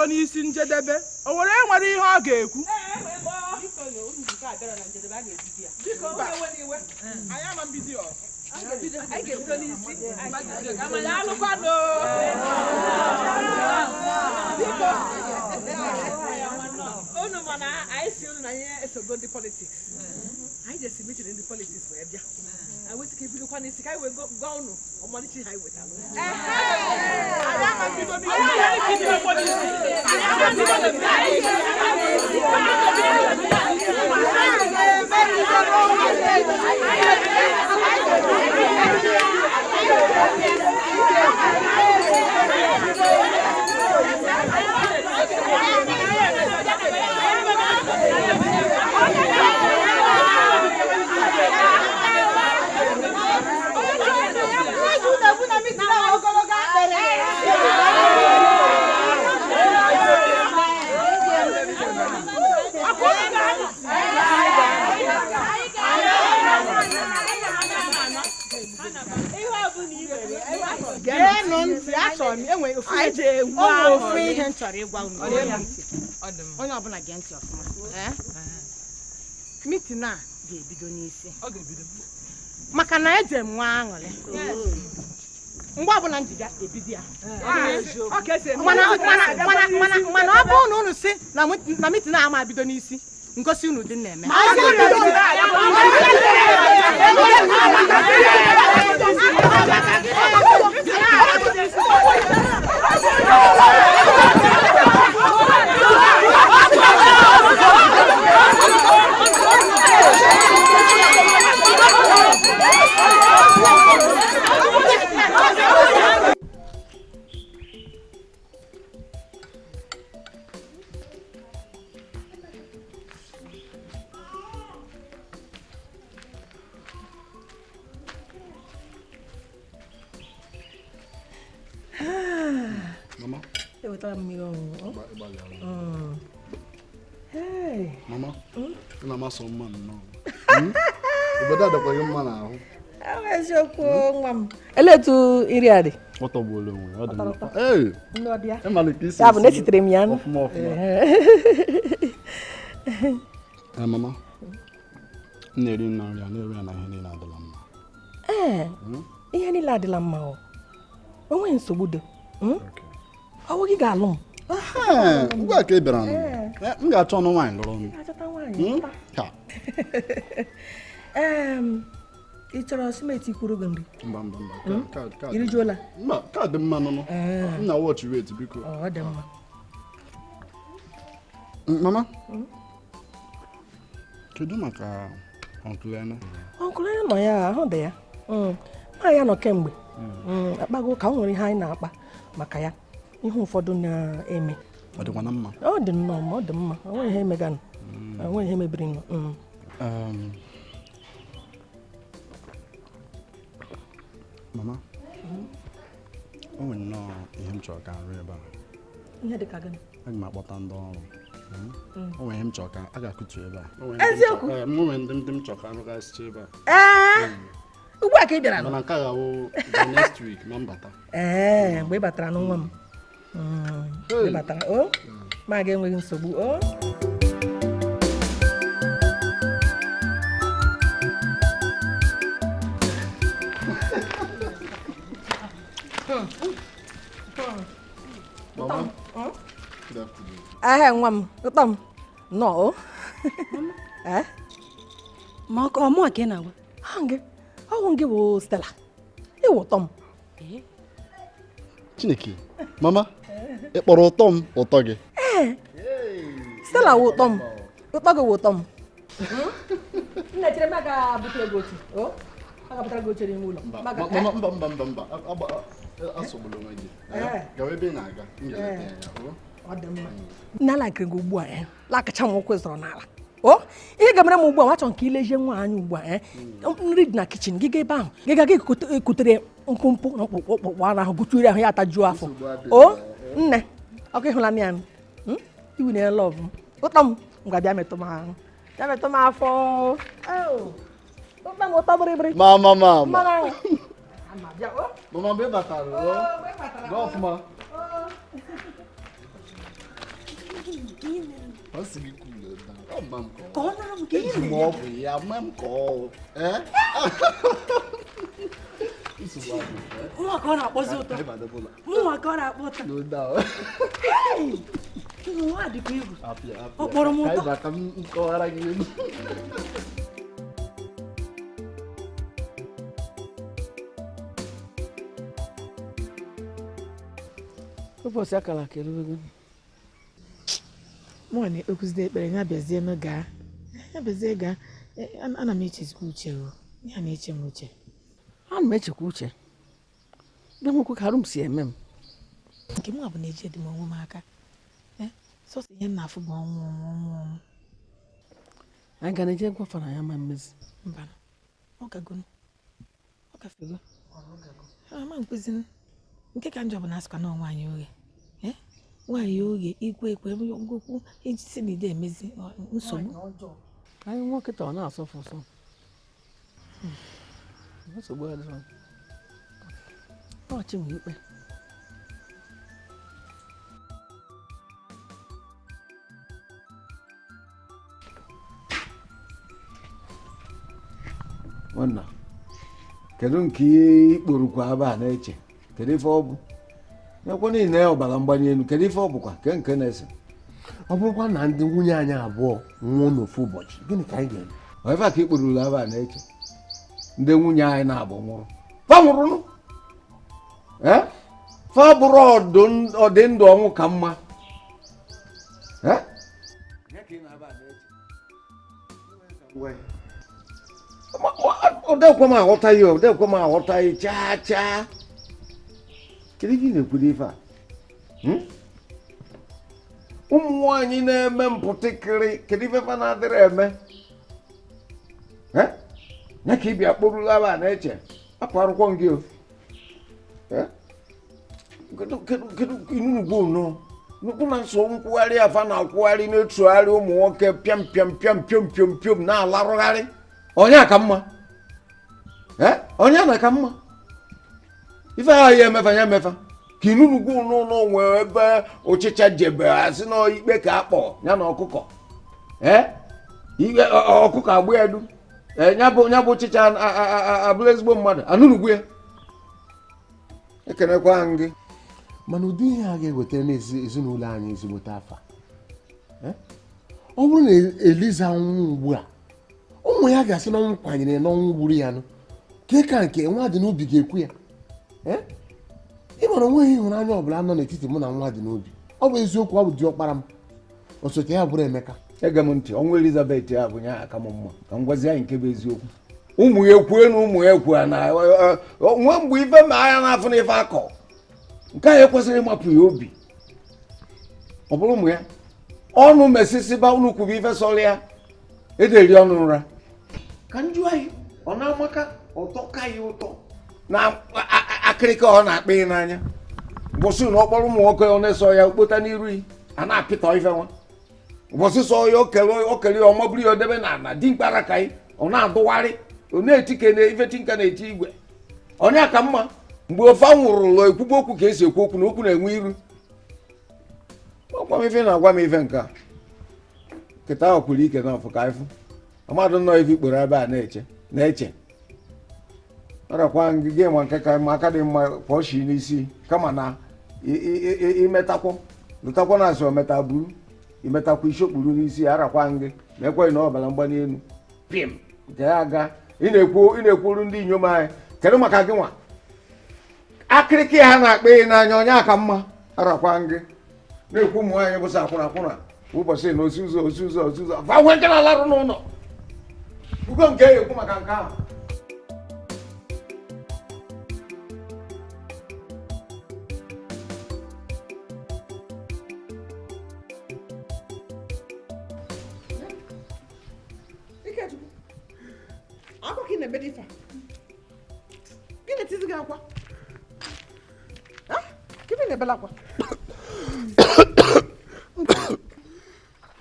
n'isi njedebe. O were nwere ihe ọ ga-ekwu. Anyị ama mbido ọzọ. Anyị ga-ebido n'isi. Daalụkwanụ. Biko. Unu ma na anyị si unu na anyị esogo ndị politiks. Anyị jesi meeting ndị politiks wee bịa. Anyị wee sị ka ebidokwa n'isi ka anyị wee gwa unu ọmalịcha ihe anyị wetara. Anyị ama mbido n'isi. Geenụ ntị, achọrọ m enwe ofu o nwere ofu ihe m chọrọ ịgwa unu. Onye ọbụla gee ntị ọfụma. Meeting a ga-ebido n'isi maka na eje m nwa aṅụrị mgbe ọbụla m ji bịa ebido ya, mana mana ọ bụrụ na unu si na meeting a ama bido n'isi, ngosi unu dị na-eme. Mama. Mama, ị na-amasị mma nnọọ. Obodo a dịkwa gị mma n'ahụ. Eziokwu nwa m. Elee etu nri a dị? Ọ tọgbuola onwe ya, ọ dị mma. Ee, ịmalụ ka isi Ya bụ na esitere m ya. Ọfụma ọfụma. Ee, mama, m na-eri nna nri a na-eri ya na ihe niile adịla mma. Ee, ihe niile adịla mma o. O nweghị nsogbu dị. Ọwụ gị ga-alụ m. Ugbu a ka ị bịara nụ. M ga-achọ ọnụ nwaanyị lụrụ m. Ka. Ị chọrọ simenti kwuru gị nri? Mba mba mba. I rijuola? Mba, ka dị mma nụnụ. M na watch rate biko. Ọ dị mma. Mama. Kedu maka Uncle Ene? Uncle Ene nọ ya, ahụ dị ya. Ma ya nọ kemgbe. Akpago ka o nwere ihe anyị na-akpa maka ya. Ihe ụfọdụ na-eme. Ọ dịkwa na mma? Ọ dị nnọọ mma, ọ dị mma. O nweghị ihe meganụ. O nweghị ihe mebiri nụ. Mama, o nwere nnọọ ihe m chọrọ ka m rụọ ebe a. Ihe dị ka gịnị? Aga m akpọta ndị ọrụ. O nwere ihe m chọrọ ka a ga-akụtu ebe a. Eziokwu? O nwere ndị m chọrọ ka m rụgasịcha ebe a. Ee, ugbu a ka ị bịara. Mana nke a ga-awụ the next week ma m bata. Ee, mgbe ị batara n'nwa m. Mgbe ị batara, o ma ga-enweghị nsogbu o. Mama, good afternoon. Ahịa nwa m, ụtọ m nọ o. Ma ọ mụ ka ị na-agwa? Ha gị, ọ wụ gị bụ Stella. Ịwụ ụtọ m. Chineke, mama, ị kpọrọ ụtọ m ụtọ gị? Ee, Stella wụ ụtọ m, ụtọ gị wụ ụtọ m. Nna chere m aga butere gị oche. O, aga butere gị oche n'ime ụlọ. Mba, mba, mba, mba, mba, asogbula onwe gị. Gawa ebe ị na-aga, m ga-eleta ya. Ọ dị mma. Nna lakịrị gị ugbu a, lakacha m ụkwụ zọrọ n'ala. O, ihe ga-emere m ugbu a, nwachọ nke ilezie nwa anyị ugbu a, nri dị na kichin, gị gaa ebe ahụ, gị ga gị kutere mkpụmkpụ na ọkpụkpụ anụ ahụ, gụchuere ahụ ya atajuo afọ. O, nne, ọkụ ịhụla ya iwu na lọv m. Ụtọ m, ngwa bịa metụ m ahụ. Bịa metụ m afọ. Ụtọ m ụtọ bịrịbịrị. Mama, mama. Mama, mgbe ị batara, gaa ọfụma. Ọ sị gị cool down. Ọ mma m ka Ka ọ nara m ka ihe Eji m mere. ọgwụ ya ma m ka ọ ee nsogbu adịghị. Mụnwa ka ọ na-akpọzi ụtọ. Anyị bata ụlọ. Mụnwa ka ọ na-akpọ ụtọ. Cool down. Hey! Nwa dịkwa egwu. Apịa, apịa. Ọ kpọrọ m Ka anyị ụtọ. bata m kọwara gị ihe. Ụbọchị akara aka eruwego. Mụ na-ekpekwuzide ekpere ya bịazie nụ gaa, ya bịazie gaa. Ana m echezikwa uche o, ya na-eche m uche. Ana m echekwa uche. Ndị nwekwe ka arụ m si eme m. Nke mụ bụ na eji dị m onwe m aka. Sọsọ ihe m na-afụ bụ ọnwụ ọnwụ ọnwụ ọnwụ. Anyị ga na-eje gwafa na ya ma mmezi. Mba, ọ gagonu, ọ gafego. Ama nkwezinu nke ka njọ bụ na asịkwa na nwaanyị oghe. Nwaanyị oghe ikwe ekwe ngwokwu iji si na ide emezi nsogbu. Anyị nwoke ta ọ na-asọfụ ụsọ. Nsogbu adịrọ. Ọ chi nwe ikpe. Nwanna, kedu nke ikporukwa ebe a na-eche? Kedu ife ọ bụ? Nyekwa niile ọbara mgbali elu, kedu ife ọ bụkwa? Ke nke na-ese? Ọ bụrụkwa na ndị nwunye anyị abụọ nwụọ n'ofu ụbọchị, gịnị ka anyị ga-eme? Ọ ife a ka ikporuru ebe a na-eche? Ndị nwunye anyị na-abụ nwụrụ. Fa nwụrụnụ? Fa bụrụ ọdị ndụ ọnwụ ka mma. Odekwe m aghọta ya, odekwe m aghọta ya chaa chaa. Kedu ife ị na-ekwudo ife a? Ụmụ nwaanyị na-eme mpụtịkịrị, kedu ife fa na-adịrị eme? Ya ka ị bịa kporula ebe a na-eche, apụ arụkwọ m gị o. Kedu inugbo nọ? Nnukwu na nso nkwugharị afa na-akwugharị na-etugharị ụmụ nwoke pịam pịam pịam pịom pịom pịom na-alarụgharị. Onye a ka mma? Onye na ka mma? Ife ahụ ya emefa ya emefa. Ka inugbo n'ụlọ nwee ebe ọchịcha jebe asị na ikpe ka akpọ ya na ọkụkọ. Ikpe ọkụkọ agba edu. Ya bụ ọchịcha abụrụ ezigbo mmadụ anụnugwu ya. Ekenekwa m gị. Mana ụdị ihe a ga-eweta n'ezinụlọ anyị ezigbote afa. Ọ bụrụ na Eliza nwụọ ugbu a, ụmụ ya ga-asị na ọnwụ kwanyere n'ọnwụ gburu ya nụ. Ke ka nke nwa dị n'obi ga-ekwu ya. Ị mara onweghị ịhụnanya ọbụla nọ n'etiti mụ na nwa dị n'obi. Ọ bụ eziokwu, ọ bụ diọkpara m, osote ya bụrụ Emeka. Ege m ntị, ọnwụ Elizabeth a bụ ya aka m mma ka m gwazie anyị nke bụ eziokwu. Ụmụ ya ekwue na ụmụ ya ekwue na nwe mgbe ife ma anya na-afụ na ife akọ. Nke a ekwesịrị ịmapụ ya obi. Ọ bụrụ ụmụ ya ọnụ mesisiba unu kwubu ife sọrọ ya ederi ọnụ nra. Ka njụ anyị ọ na-amaka ụtọ ka ya ụtọ na akịrịka ọ na-akpa ya n'anya. Ụbọchị na ọkpọrọ ụmụ nwoke ọ na-eso ya kpota n'iru ya a na-apịtọ ife nwa. Ụbọchị sọ ya okele ya ọmaburu ya odebe na ana dimkpara ka ya ọ na-adụgharị ọ na-eti ka ife tinka na-eti igwe. Onye ka mma mgbe ofe anwụrụ ụlọ ekwugbu okwu ka esi ekwu okwu na okwu na-enwe iru. Gwa m ife na-agwa m ife nke a. Nkịta ahụ kwuru ike n'ọfụ ka ịfụ. Amadụ nnọọ ife ikporo ebe a na-eche na-eche. Ọrakwa ngịge ma nke ka mma aka dị mma kwa ọchị n'isi kama na imetakwo lụtakwa na asị ometa buru imetakwa isi okpuru n'isi arakwa ngị ma ekweghị na ọbara mgbali elu pim nke ya aga. Ị na-ekwuru ndị inyom anyị kedu maka gị nwa akịrịkị ha na-akpa ị n'anya onye aka mma arakwa ngị na-ekwu ụmụ nwaanyị bụsa akwụna akwụna ụbọchị na osi ụzọ osi ụzọ osi ụzọ va nwee nke na-alarụ n'ụlọ ugo nke ya ekwu maka nke ahụ. Akwa ka ị na-ebe dị ife a? Gị na-etizi gị akwa? Gịnị na-ebela akwa?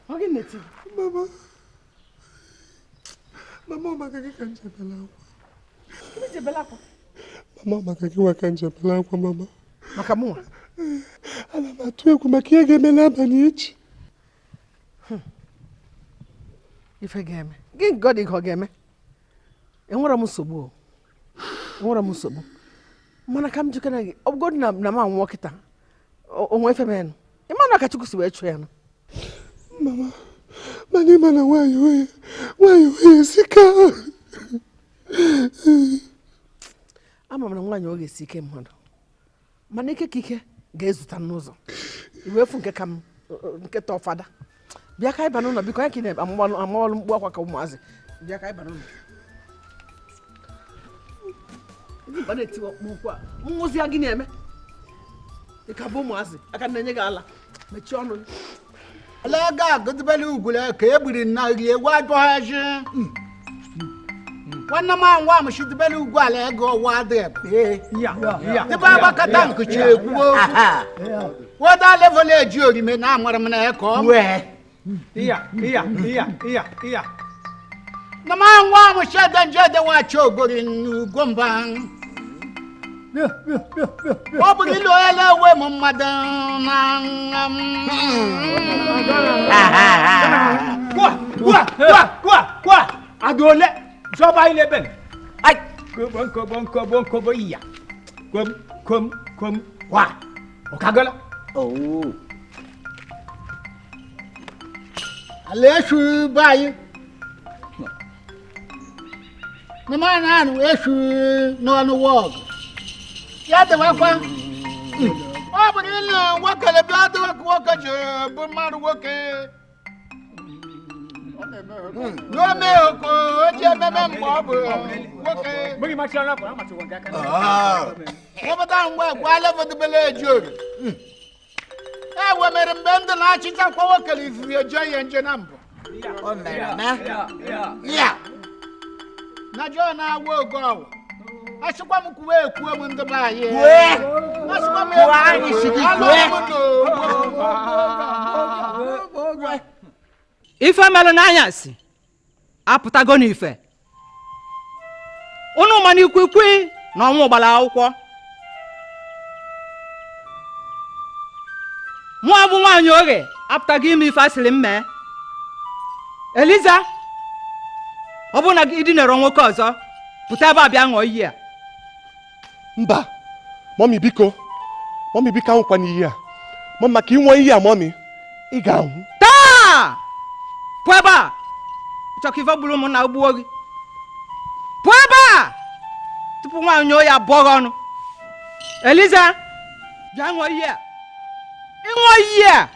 Ọ gị na-eti gị? Mama, mama, maka gị ka m ji ebela akwa. Gịnị ji ebela akwa? Mama, maka gị nwa ka m ji ebela akwa, mama. Maka mụnwa? Ana m atụ egwu maka ihe ga-eme n'abalị echi. Ife ga-eme gị nke ọ dị ka ọ ga-eme. Enwere m nsogbu o, enwere m nsogbu, mana ka m jikere gị, ọ bụgodị na na m anwụọ kịta, onwe efe menụ ịma na ka Chukwu si wee chụọ ya nụ. Mama, mana ịma na nwaanyị oye, nwaanyị oye sika. Ama m na nwaanyị ọ ga-esi ike mmadụ, mana ike ka ike ga-ezụta n'ụzọ iwe efu nke ka m nke tọ fada. Bịa ka anyị ba n'ụlọ, biko. Anyị ka ị na-amawalụ mkpu akwa ka ụmụazị. Bịa ka anyị ba n'ụlọ. Ndị mba na-etiwa mkpu ukwu a nwụzi ya, gị na-eme ị ka bụ ụmụazị aka na-enye gị ala. Mechie ọnụ gị. Lega agụdịbele ugwule ka e gbiri nna rie wajụhazi nwanne m ahụ nwa amụchidibele ugwu ala ego ọwa dị dịbe agbakọta nkuchi ekwuo wọda level eji orime na amara m na ya ka ọ Iya, iya, iya, iya, iya. Na m ahụ nwa amụchi ede nje ede wachi ogori n'ugwo mba ọ bụrụ ilu onye na-ewe m mmadụ na. Kwa, kwa, kwa, kwa, kwa. Adole, jọba ile ben. Ay, kobo, kobo, kobo, kobo, iya. Kom, kom, kom, kwa. Ọkagala. Oh. Ala esu be anyị na anụ esu n'ọnụ wọgụ ya dịwakwa. Ọ bụrụ ilu nwoke bịa dịwa ka nwoke ji bụ mmadụ nwoke n'ome oko o ji ememe mgbe ọ bụ nwoke wepụta mgbe gwa levodibele eji ori e wemere mgbe ndị na-achịcha kwa nwoke ifuru eji ihe nje na mbụ ya na jọ na-awa ogo ọwụ. Achịkwa m kwuwe ekwuo m ndị be anyị. Kwue. Achịkwa m. Kwuo anyị si gị kwue. Kwue. Ife melụ n'anyasị apụtago n'ife unu, mana ikwikwii na ọnwụ gbara akwụkwọ. Mụọ bụ nwaanyị oghe apụtago ime ife asịrị m mee. Eliza, ọ bụrụ na gị dinere nwoke ọzọ, pụta ebe a bịa ṅụọ iyi a. Mba, mummy, biko, mummy, biko, anwụkwana iyi a, mummy, maka inwe iyi a, mummy, ị ga-anwụ. Taa pụọ ebe a. Ịchọ ka ife gburu ụmụnna gbuo gị? Pụọ ebe a tupu nwaanyị oyi abụọ gị ọnụ. Eliza, bịa ṅụọ iyi a. Ịṅụọ iyi a,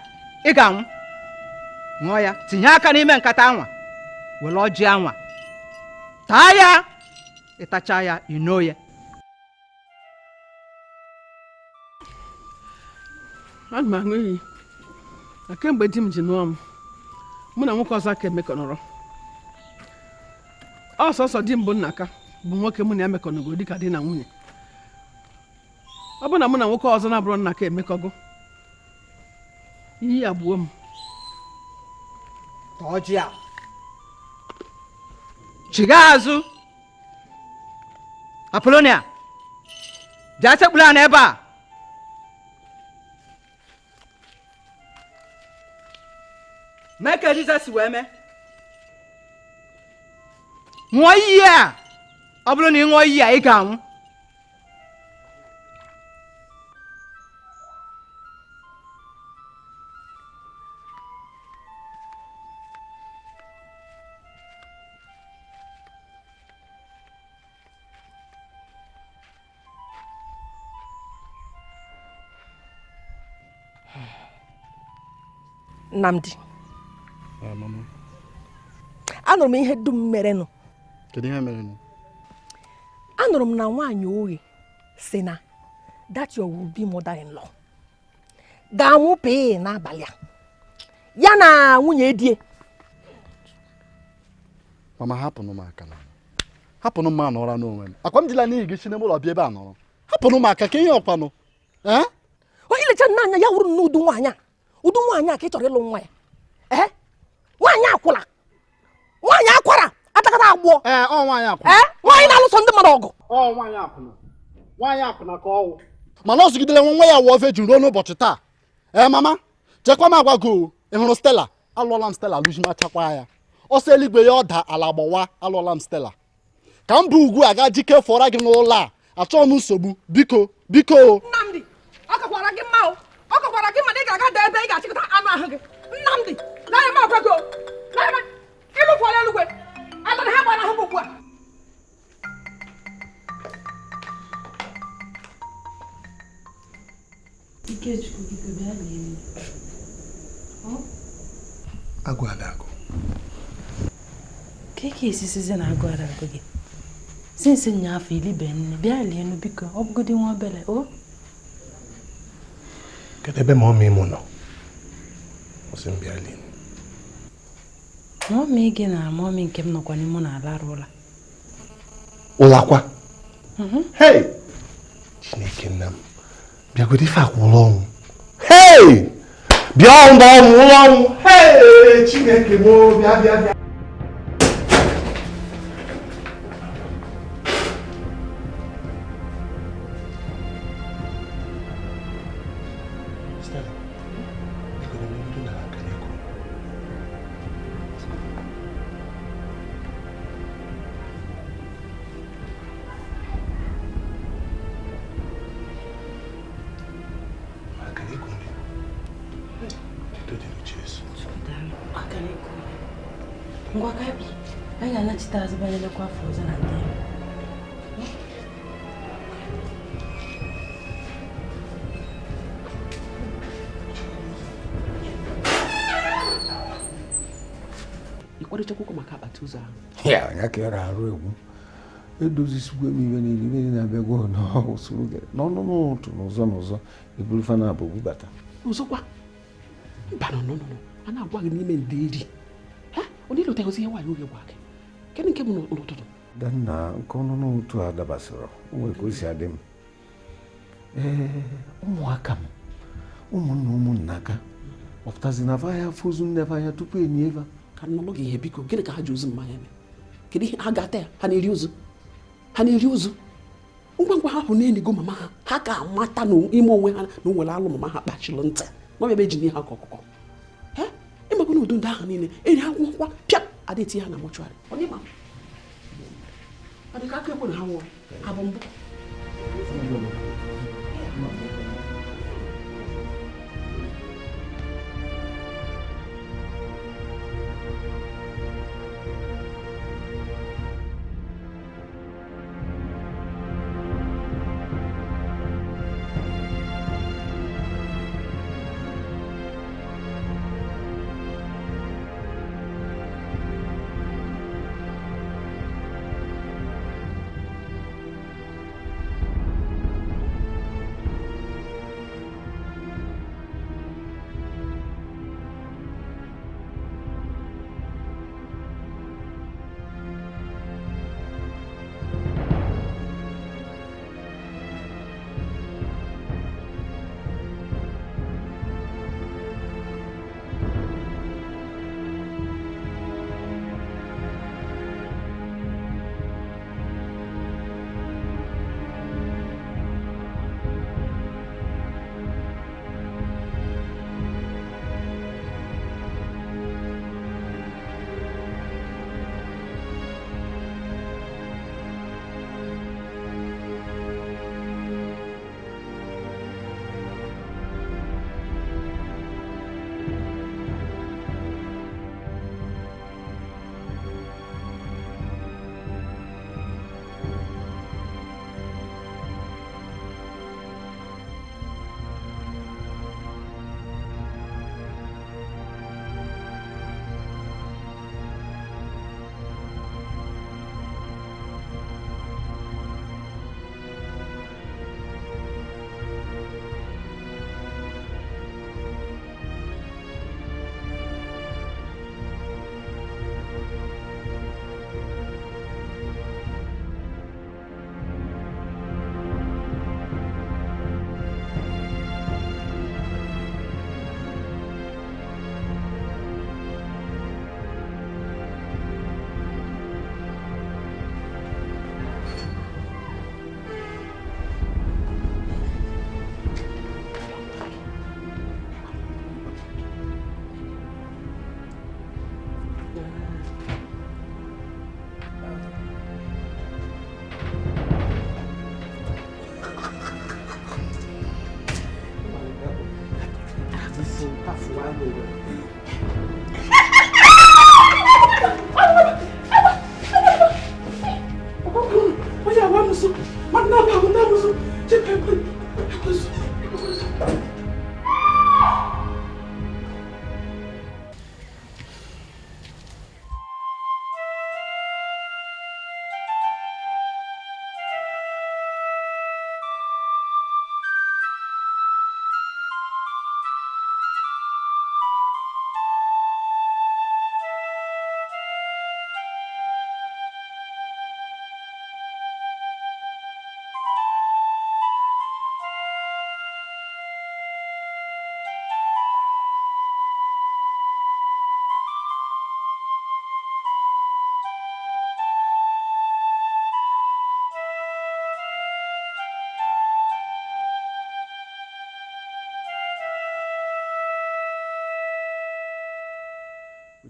ị ga-anwụ. Ṅụọ ya, tinye aka n'ime nkata anwa, were ọjị anwa taa ya. Ịtacha ya, ino ya. Ana m aṅụ iyi na kemgbe di m ji nụọ m, mụ na nwoke ọzọ aka emekọnọrọ. Ọ sọsọ di m bụ Nnaka bụ nwoke mụ na ya mekọnọgo dịka di na nwunye. Ọ bụ na mụ na nwoke ọzọ na-abụrụ Nnaka emekọgo, iyi ya gbuo m. Ọjị a, chiga azụ. Apolonia, bịa sekpuru a n'ebe a. Mee ka Eliza si wee mee. Ṅụọ iyi a. Ọ bụrụ na ị ṅụọ iyi a, ị ga-anwụ. Nnamdi. Ah, mama. Anụrụ m ihe dum merenụ. Kedu ihe mere nụ? Anụrụ m na nwaanyị oyi si na that your will be mother in law ga-anwụ pịị n'abalị a, ya na nwunye die. Mama, hapụnụ m aka na hapụnụ m anọrọ n'onwe m. Akwa m jila n'ihi gị si n'ime ụlọ bịa ebe a nọrọ. Hapụnụ m aka ka ihe ọkwanụ. Eh? Onye lecha nna anya ya wụrụ nne udu nwaanyị a, udu nwaanyị a ka ị chọrọ ịlụ nwa ya. Ee, nwaanyị akwụla, nwaanyị akwara atakata agbụọ. Ee, ọ nwaanyị akwụna. Ee, nwaanyị na-alụso ndị mmadụ ọgụ. Ọ nwaanyị akwụna. Nwaanyị akwụna ka ọwụ. Mana ọ zụgidere nwa ya wụọ virgin ruo n'ụbọchị taa. Ee, mama, chekwa m agwa gị o. Ị hụrụ Stella? Alụọla m Stella alụjimachakwa ya. Ọsọ eluigwe ya ọ da ala gbawa alụọla m Stella. Ka m bụ ugwu a ga jike fọrọ gị n'ụlọ a. Achọghị m nsogbu biko biko. Nnamdi, ọ kakwara gị mma o. Ọ kakwara gị mma na ị ga-aga daa ebe ị ga-achịkọta anụ ahụ gị. Nnamdi, naghị m agwa gị o. Naghị m ịlụfụọla eluigwe. Atara ha gbara ahụ gị ugbu a. Ikechukwu biko bịa lie nri. Agụ adagụ. Ka eke esisizi na agụ adagụ gị. Sinsi nyaafọ ilibe nne bịa lie nri biko ọ bụgodi nwa obere o. Kedu ebe mọmị mụ nọ? Ọ sị m bịa lie nri. Mọmị gị na mọmị nke m nọkwa n'ime na-alarụ ụla. Ụlakwa? Hey! Chineke nna m. Bịagodo ife akwụ ụlọ ọnwụ. Hey! Bịa ọnwụ ọnwụ ụlọ ọnwụ. Hey! Chineke m bịa bịa bịa. Stella, biko na mmiri na aka n'ego. Ngwa kapi, anyị ga-anachite azụ banyelekwa afọ ọzọ na ndị ya. Ị kwadịchakwụkwọ maka akpati ụzọ ahụ? Ya, ya ka ị arụ egwu. Edozisikwa m ibe niile, ibe niile na-abịagwa n'usoro gị. N'ọnụ n'ụtụ n'ụzọ n'ụzọ, eburu fa na-abụ bubata. Ụzọkwa? Mba, no, no, no. A na-agwa gị n'ime nderi. Onye lụtaghịzi ihe nwaanyị oge gwa gị. Kedụ nke bụ n'ụtụtụ? Danna, nke ọnụ n'ụtụ a dabasịrị. O nwere ka o si adị m. Ee, ụmụaka m, ụmụnna ụmụnna aka, ọpụtazi na fa ya afọ ozu nne fa anya tupu enyi eva. Ka nnọrọ gị ihe biko, gịnị ka ha ji ozu mmanya eme? Kedu ihe ha ga-ata ya? Ha na-eri ozu? Ha na-eri ozu? Ngwa ngwa ha hụ na enigo mama ha, ha ga-amata n'ime onwe ha na o nwere alụ mama ha kpachiri ntị. Ma ọ bụ ebe eji nye ha ka ọkụkọ. Ịmakwa na udo ndị ahụ niile eri ha ngwa pịa ada etinye ha na mọchụarị. Ọ dị ma ọ dị ka aka ekwe na ha nwụrụ abụ mbụ.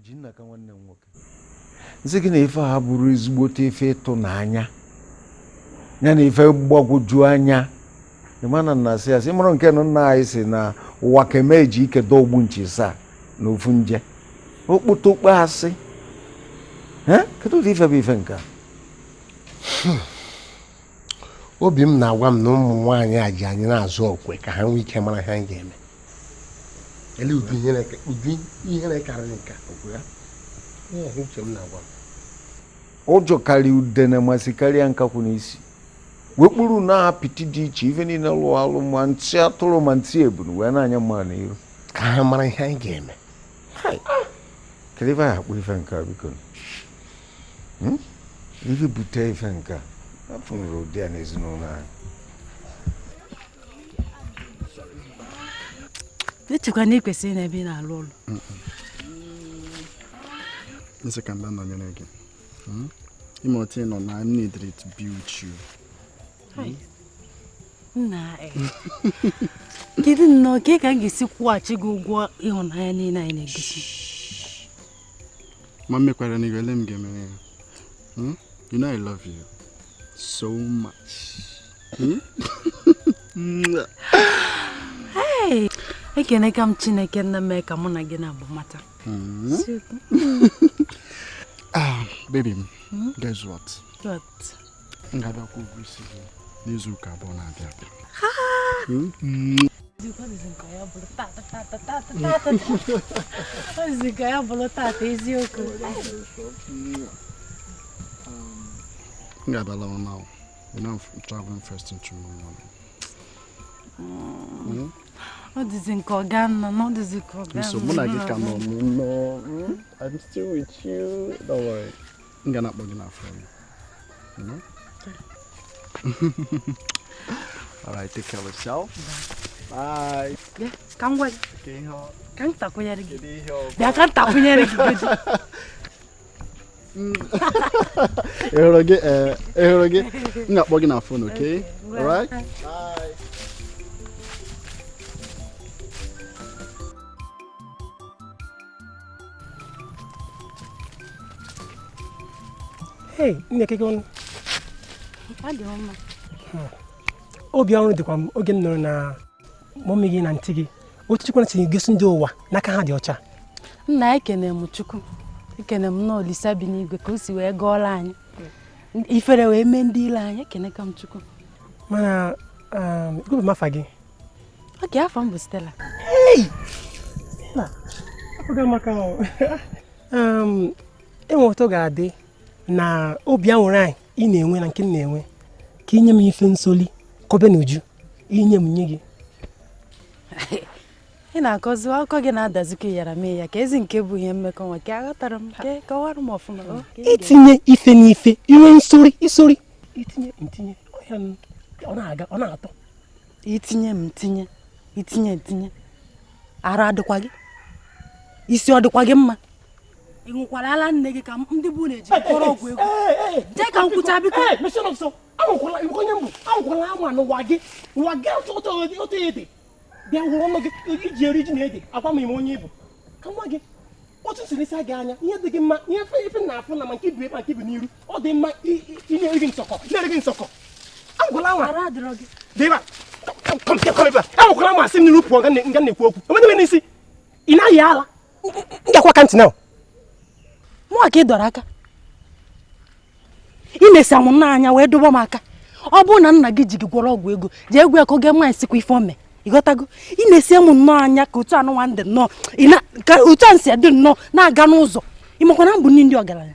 Oji nna ka nwanne m nwoke nsị gị na ife a bụrụ ezigbote ife ịtụnanya ya na ife mgbagwoju anya. Ịma na nna sị ya sị mụrụ nke nụ nna anyị si na ụwa keme eji ike dọgbu nchi saa na ofu nje okpotokpo asị. Kedu ụdị ife bụ ife nke a? Obi m na-agwa m na ụmụ nwaanyị a ji anyị na-azụ okwe ka ha nwee ike mara ihe anyị ga-eme. Ele ụdị ihere karịrị nke a? Uche m na-agwa m. Ụjọ karịa udene masị karịa nkakwụ n'isi wekpuru na apịtị dị iche ife niile lụọ alụ ma ntị atụrụ ma ntị ebunu wee na-anya mma n'iru ka ha mara ihe anyị ga-eme. Kedu ife anyị akpọ ife nke a biko? Ife bute ife nke a afụnụrụ ụdị a n'ezinụlọ anyị. Echekwa na ị kwesịrị na ebe ị na-alụ ọlụ. Nsị ka mba nọnyere gị. Ime otu ị nọ na I'm needed to be with you. Nna, kedu nnọọ ka ka m ga-esi kwụghachi gị ụgwọ ịhụnanya niile anyị na-egosi? Ma m mekwara na ele m ga-emere ya. You know I love you so much. Hey, ekene ka m Chineke nna mee ka mụ na gị na-abụ mata. Ah, baby, guess what? What? M ga-abịakwa ụgwọ isi gị n'izu ụka abụọ na-abịa abịa. Ọ ya bụrụ tata eziokwu. M ga-abịa lawa now. You know I'm traveling first thing tomorrow morning. Ọ dịzị nke ọga nna na ọ dịzị ka ọga nna. So mụ na gị ka nọ n'ụlọ. I'm still with you. Don't worry. M ga na-akpọ gị na phone. You know? All right, take care of yourself. Bye. Bịa, ka m gwa gị. Ka m takwunyere gị. Bịa ka m takwunyere gị. Ị hụrụ gị? Ị hụrụ gị? M ga-akpọ gị na phone, okay? All right? Bye. Hey, nne keke ọnụ. Adị mma. Obi ọrụ dịkwa m oge m nụrụ na mọmị gị na ntị gị otu Chukwu si gosi ndị ụwa n'aka ha dị ọcha. Nna, ekene m Chukwu, ekene m na Olisa bi n'igwe ka o si wee gọọrọ anyị ifere wee mee ndị ile anyị. Ekene ka m Chukwu. Mana igwe bụ afa gị? Oke, afọ m bụ Stella. Hey! Stella, afọ gị amaka. Enwe ụtọ ga-adị na obi aṅụrị anyị ị na-enwe na nke m na-enwe ka inye m ife nsoli kọbe n'uju inye m nye gị. Ị na-akọzi akụkọ gị na-adazikọ ịyara mee ya ka ezi nke bụ ihe mmekọ nwa ka aghọtara m ka kọwara m ọfụma. Itinye ife n'ife inwe nsori isori itinye ntinye ọ na-aga ọ na-atọ. Itinye m ntinye itinye ntinye ara adịkwa gị isi ọ dịkwa gị mma? Ị ṅụkwara ala nne gị ka ndị bụ na-eji kpọrọ ọgwụ ego jee ka m kwụcha biko. Anwụkwala anwa n'ụwa gị ụwa gị otu ede bịa hụrụ ọnụ gị iji eri ji na ede agwa m ime onye ịbụ ka nwa gị otu siri sa gị anya ihe dị gị mma ihe efe na-afụ na ma nke ibu ebe nke ibu n'iru ọ dị mma ị na-eri gị nsọkọ na-eri gị nsọkọ. Anwụkwala anwa anwụkwala anwa asị m n'iru pụọ nga na-ekwu okwu onwe n'isi ị na-ayị ala m gakwa ka ntị na mụnwa ka ị dọrọ aka imesi amụ n'anya wee dobe m aka. Ọ bụrụ na nna gị ji gị gwọrọ ọgwụ ego jee egwu ya ka oge nwaanyị sikwa ife ome ịghọtago. Ị na-esi m nnọọ anya ka otu anụnwa ndị nnọọ ka otu a nsi adị nnọọ na-aga n'ụzọ ịmakwa na mbụ ndị ọgaranya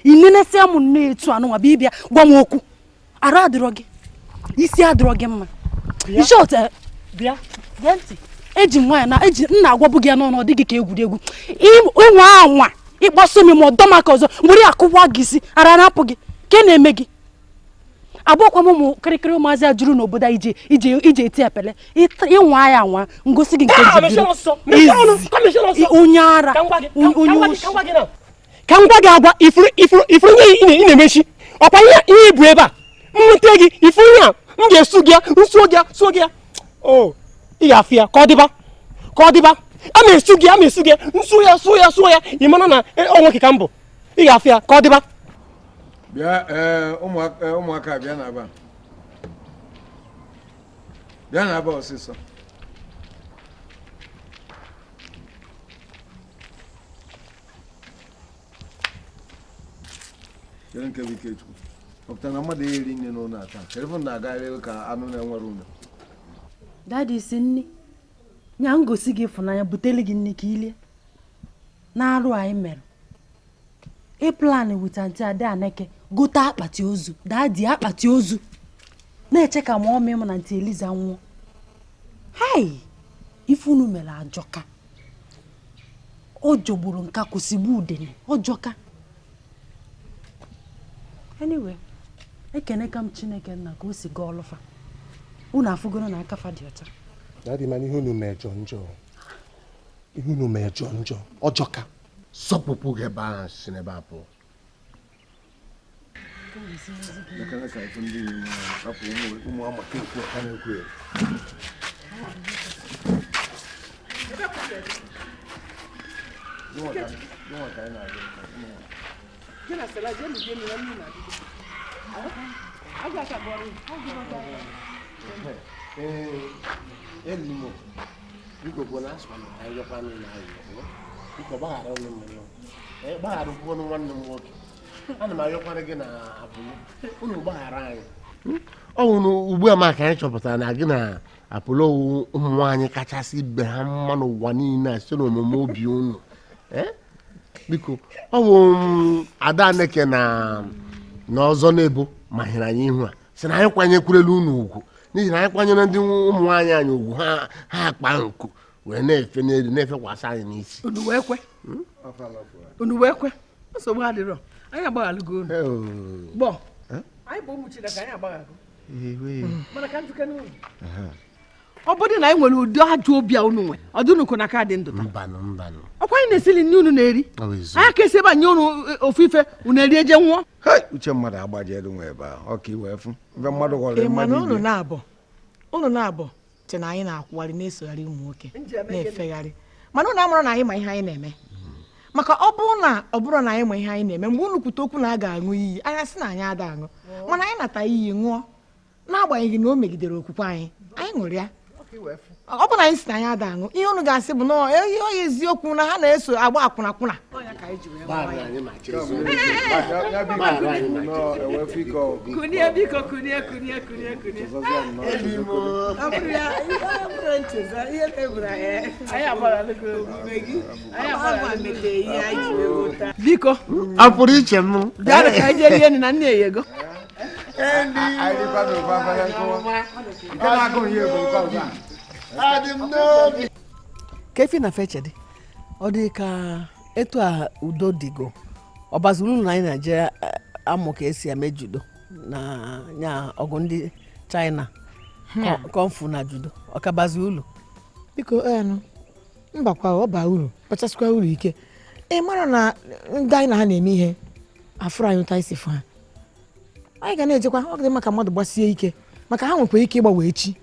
ị nenesia m nnọọ etu anụnwa bụ ịbịa gwa m okwu. Arụ adịrọ gị isi adịrọ gị mma. Bịa gee ntị, eji m nwaanyị na eji nna agwabụ gị ya n'ọnụ ọ dịghị ka egwuregwu. Ịnwa anwa ịkpaso m ma ọdọ maka ọzọ nwere akụwa gị isi ara na-apụ gị ka ị na-eme gị. Abụọkwa m ụmụ kịrịkịrị ụmụazị a juru n'obodo a ije ije eti epele ịnwa ya anwa ngosi gị nke njibiri onye ara onye oshi. Ka m gwa gị agwa ifuru ifuru ihe ị na-emechi ọkwa ihe ibu ebe a m nweta gị ifuru ihe a m ga-esu gị ya nsuo gị ya suo gị ya o ị ga-afụ ya ka ọ dịba ka ọ dịba. A na-esu gị, a na-esu gị, nsu ya, suo ya, suo ya. Ị mara na ọ nwoke ka m bụ. Ị ga-afụ ya ka ọ dịba. Bịa, ụmụaka bịa n'aba. Bịa n'aba ọsịsọ. Chere nke bụ Ikechukwu. Ọ pụtara na mmadụ eri nne n'ụlọ a taa. Chere fụ na agagharị ka anụ na-enwere ụlọ. Dadi si nni nya ngosi gị ịfụnanya buteli gị nni ka ilie na-arụ anyị mere ịplan wit Aunty Ada Aneke gote akpati ozu dadi akpati ozu na-eche ka ma ọmị m na Aunty Eliza nwụọ. Hei, ife unu mere ajọka, ọ jọgburu nka kwụsịgbu udene ọjọka. Anyway, ekene ka m Chineke nna ka o si gaa ọlụfa unu afụgoro na aka fa dị ọcha. Daddy, mana ihe unu mee jọ njọ. Ihe unu mee jọ njọ. Ọjọka. Sọpụpụ gị ebe ahụ si n'ebe a pụọ. Lekere ka ife ndị enyi m hapụ ụmụ amaka ekwu ha na-ekwu ya. Elimo, biko bụ na asụkwa na ka anyị kwanụ na anyị biko gbaghara ụnụ mmụọ gbaghara ụkwụ nwanne m nwoke ana m ayọkwara gị na Apolo unu gbaghara anyị. Ọ wụ ugbu a maka anyị chọpụtara na gị na Apolo ụmụ nwaanyị kachasị ibe ha mma n'ụwa niile a site n'omume obi unu. Biko ọ wụ Ada Aneke na ọzọ na-ebo mahịrị anyị ihu a sị na anyị kwanyekwurela unu ugwu n'ihi na anyị kwanyere ndị ụmụ nwaanyị anyị ugwu ha akpa nku wee na-efe n'elu na-efekwasị anyị n'isi. Unu wee kwe nsogbu adịrọ, anyị agbaghalụgo unu. Gbọ anyị bụ ụmụ Chineke, anyị agbaghalụ. Mana ka njike n'ụlọ ọ bụrụ na anyị nwere ụdị ajọ obi a unu nwe, ọ dị unu na aka dị ndụ taa. Ọkwa anyị na-esili nne unu na-eri, anyị ka esi ebe a nye unu ofu ife unu eri eje nwụọ. Uche mmadụ agbajielu nwe ebe ahụ, ọ ka iwee fụ mfe mmadụ ghọrọ mmadụ ibe. Unu na-abụ che na anyị na-akwụgharị na-esogharị ụmụ nwoke na-efegharị, mana unu amara na anyị ma ihe anyị na-eme. Maka ọ bụrụ na ọ bụrụ na anyị ma ihe anyị na-eme, mgbe unu kwute okwu na a ga-aṅụ iyi, anyị sị na anyị ada aṅụ, mana anyị nata iyi ṅụọ n'agbanyeghị na o megidere okwukwe anyị, anyị ṅụrụ ya. Ọ bụ na anyị si na anyị ada aṅụ, ihe unu ga-asị bụ na ihe onye eziokwu na ha na-eso agba akwụna akwụna. Biko a pụrụ iche m bịa ka anyị jee rie nri na nne ya ego. Ka efi na feche dị ọ dị ka etu a udo dịgo ọ bazuru unu na anyị na-eje amụ ka esi eme judo na nya ọgụ ndị China kọmfu na judo ọ ka bazi ulu? Biko enụ mbakwa ọ baa uru kpachasịkwa uru ike. Ị mara na ndị anyị na ha na-eme ihe afụrụ anyị ụta isi fụ ha, anyị ga na-ejekwa. Ọ dị maka mmadụ gbasie ike maka ha nwekwa ike ịgbanwe echi.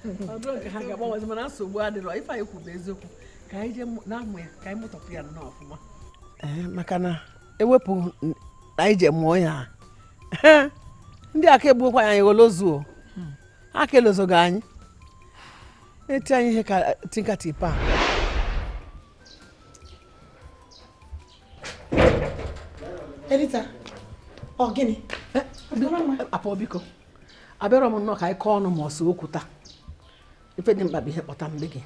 Ọ bụrụ nke ha ga-agbanwezi, mana nsogbu adịrọ. Ife anyị kwuru bụ eziokwu, ka anyị jee na-amụ ya ka anyị mụtọpụ ya nnọọ ọfụma. Maka na ewepụ na anyị je mụọ ya, ndị aka egbuokwa anyị gholozuo aka elozogo anyị na-eti anyị ihe ka tinkatipa. Elita, ọ gịnị? Apọ biko abịarọ m nnọọ ka anyị kọọ ọnụ ma ọ sị okwu taa. Ife dị mkpa bụ ihe kpọta mgbe gị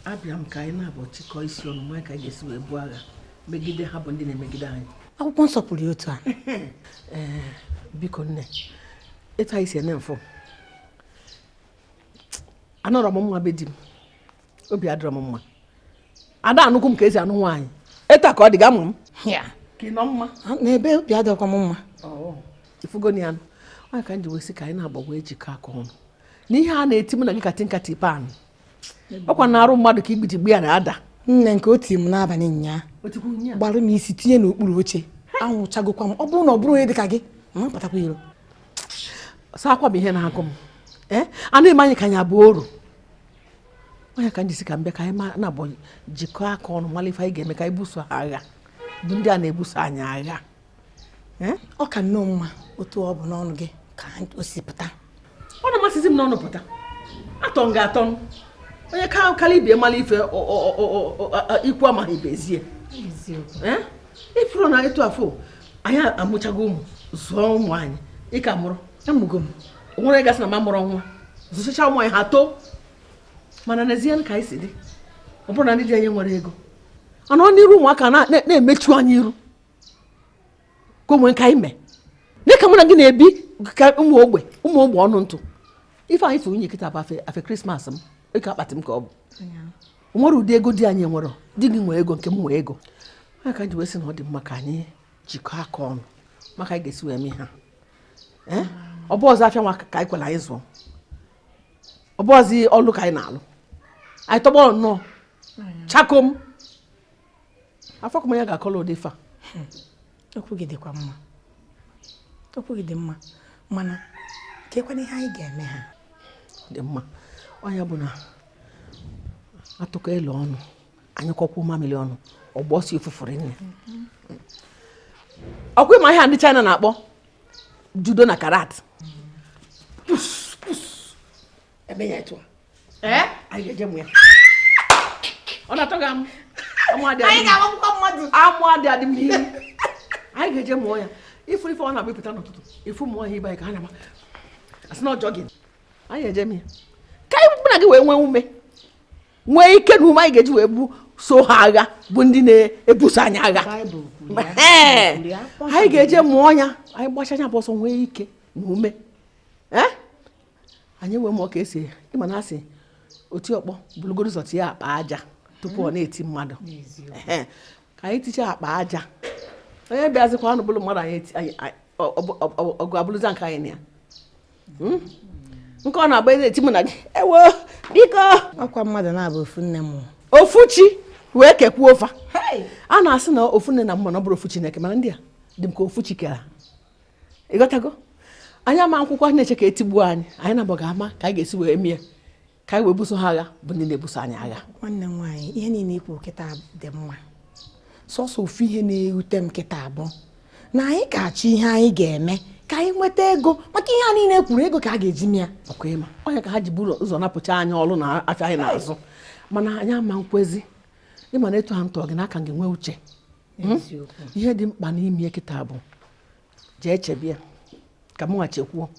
abịa m ka anyị na-abụ chịkọọ isi ọnụ ma ka anyị ga-esi wee buo agha megide ha bụ ndị na-emegide anyị. Akwụkwọ nsọ kwuru ya otu a. Ee biko nne, etu anyị si eme mfụ anọrọ m mma be di m, obi adịrọ m mma, ada anụkwu m ka esi anụ nwaanyị etu a ka ọ dị ga amụ m ka ị nọ mma n'ebe obi adịrọkwa m mma. Ifugoni ya onye ka m ji wee sị ka anyị na-agbagwa ejikọ aka ọnụ n'ihe a na-eti mụ na gị ka tinkati pan ọkwa na-arụ mmadụ ka igbijigbu ya na-ada. Nne nke o tiri m n'abalị nyaa gbara m isi tinye n'okpuru oche, anwụchagokwa m. Ọ bụrụ na ọ bụrụ onye dị ka gị ma patakwa iro. Sọ akwa bụ ihe na-agụ m. Ee, a na-eme anyị ka anyị abụọ oru. Onye ka m jisi ka m bịa ka anyị na-abụ jikọọ aka ọnụ mara ife anyị ga-eme ka anyị buso ha agha bụ ndị a na-ebuso anyị agha. Ọ ka nnọọ mma otu ọ bụ n'ọnụ gị ka o si pụta. Ọ na-amasịzi m n'ọnụ pụta. Atọ m ga-atọ m. Onye ka kala ibie mara ife ikwu amaghị ibezie. Ifuru na etu afọ anyị amụchago ụmụ zụọ ụmụ anyị ịka mụrụ amụgo m nwere gasị na ma mụrụ nwa zụchacha ụmụ anyị ha too mana n'ezie ka anyị si dị ọ bụrụ na ndị dị anyị nwere ego mana ọ n'iru ụmụaka na-emechu anyị iru ka onwe nke anyị mee dịka mụ na gị na-ebi ka ụmụ ogbe ọnụ ntụ ife anyị fụ nwunye kịta bụ afe krismas m ịka akpatị m ka ọ bụ nwere ụdị ego dị anyị nwere di gị nwee ego nke m nwee ego onye ka ji wee sị na ọ dị mma ka anyị jikọọ aka ọnụ maka anyị ga-esi wee mee ha. Ọ bụ ọzọ afịa nwa ka anyị kwere anyị zụọ ọ bụ ọzọ ọlụ ka anyị na-alụ anyị tọgbọrọ nnọọ chakom afọ kụm ya ga-akọlụ ụdị ife a. Okwu gị dịkwa mma, okwu gị dị mma, mana kekwana ihe anyị ga-eme ha dị mma. Onye bụ na atụkọ elu ọnụ anyị kwọkwuo mamịrị ọnụ ọgbọ si ofufuru nne ọkwa ịma ihe ndị China na-akpọ judo na karat eme ya etu a anyị ga-eje mụ ya ọ na-atọ gị amụ amụ adị adị m n'ihu anyị ga-eje mụọ ya ifu ife ọ na-agbapụta n'ụtụtụ ifu mụọ ya ibe anyị ka ha na-ama asị na ọjọọ gị anyị eje m ya ka anyị bụ na gị wee nwee ume nwee ike na ume anyị ga-eji wee bu so ha agha bụ ndị na-ebuso anyị agha. Anyị ga-eje mụọ ya anyị gbacha anya bụ ọsọ nwee ike na ume anyị wee mụọ ka esi ịma na asị oti ọkpọ bụrụgoro ụzọ tinye akpa aja tupu ọ na-eti mmadụ. Ka anyị tichaa akpa aja onye bịazikwa ọnụ bụrụ mmadụ anyị ọgụ abụrụza nke anyị na ya nke ọ na-agba na-eti mụ na gị ewo biko ọkwa mmadụ na-abụ ofu nne m ofu chi wee kekwuo ofa a na-asị na ofu nne na mma na ọ bụrụ ofu Chineke mana ndị a dị m ka ofu chi kere ha ịghọtago anyị ama akwụkwọ na-eche ka etigbuo anyị anyị na-abụ ga-ama ka anyị ga-esi wee mie ka anyị wee buso ha agha bụ ndị na-ebuso anyị agha. Nwanne m nwaanyị ihe niile ikwu kịta dị mma sọsọ ofu ihe na-ewute m kịta abụọ na anyị ga-achọ ihe anyị ga-eme ka anyị nweta ego maka ihe a niile kwuru ego ka a ga-eji mịa ọkwa ịma onye ka ha ji buru ụzọ napụcha anyị ọrụ na afịa anyị na-azụ mana anyị ama nkwezi ịma na etu ha ntọ gị n'aka gị nwee uche. Ihe dị mkpa n'ime kịta bụ jee chebia ka m nwa chekwuo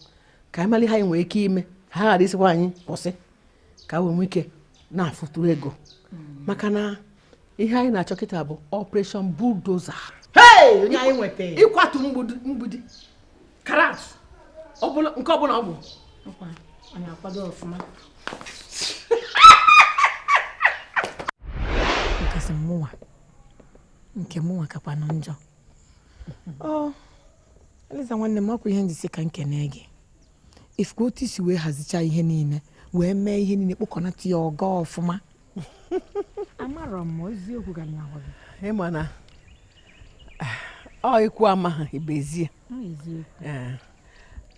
ka anyị mara ihe anyị nwere ike ime ha ghara isikwa anyị kwụsị ka wee nwee ike na-afụtụ ego maka na ihe anyị na-achọ kịta bụ Operation Bulldozer. Ịkwatu mgbidi karat nke ọbụla ọ bụ nke mụnwa kakwanụ njọ. Eliza nwanne m ọkwa ihe njisi ka nkene gị ifuka otu isi wee hazicha ihe niile wee mee ihe niile kpokọnata ya ọga ọfụma. Amarọ m eziokwu ga na gị ịma na ọ ikwu ama ha ibezie